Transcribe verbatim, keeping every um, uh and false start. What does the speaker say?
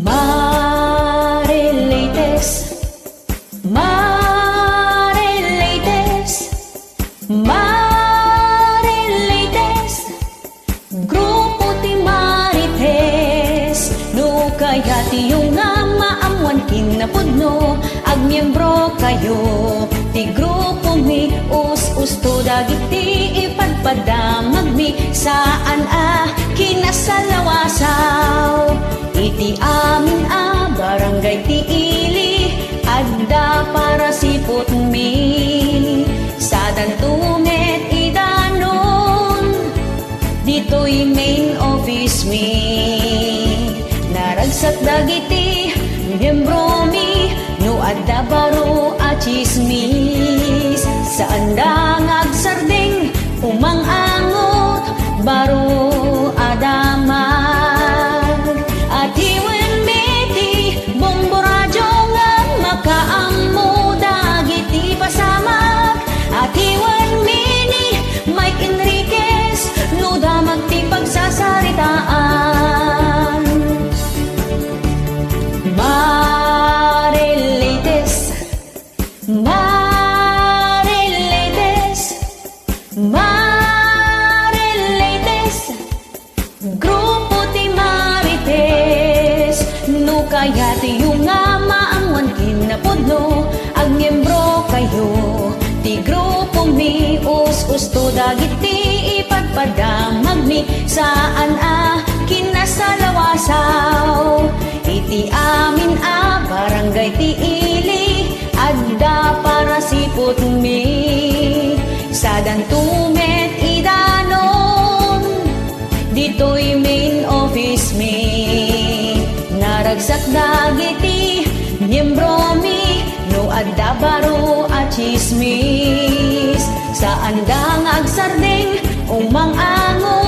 Mare Latest. Mare Latest. Mare Latest. Grupo ti Marites. No kayatyo nga maammuan kinapudno, agmiembro kayo ti grupo mi. Us-usto dagiti ipadpadamagmi, saan a kinasalawasaw. Iti amin a barangay ti ili, adda parasiputmi. Sadanto met idanon ditoy main office mi. Naragsak dagiti miembro mi no adda baro a chismis. Saanda nga agsardeng, umang-angot, baro a damag. Atiwen mi ti Bombo Radio nga makaammo dagiti pasamak. Atiwen mi ni Mike Enriquez no damag ti pagsasaritaan. Mare Latest. Mare Latest. Mare Latest. Grupo ti Marites. No kayatyo nga maammuan kinapudno, agmiembro kayo ti grupo mi. Us-usto dagiti ipadpadamagmi, saan a kinasalawasaw. Iti amin a barangay ti ili, adda parasiputmi. Sadanto met idanon ditoy main office mi. Naragsak dagiti miembro mi no adda baro a chismis. Saanda nga agsardeng, umang-angot,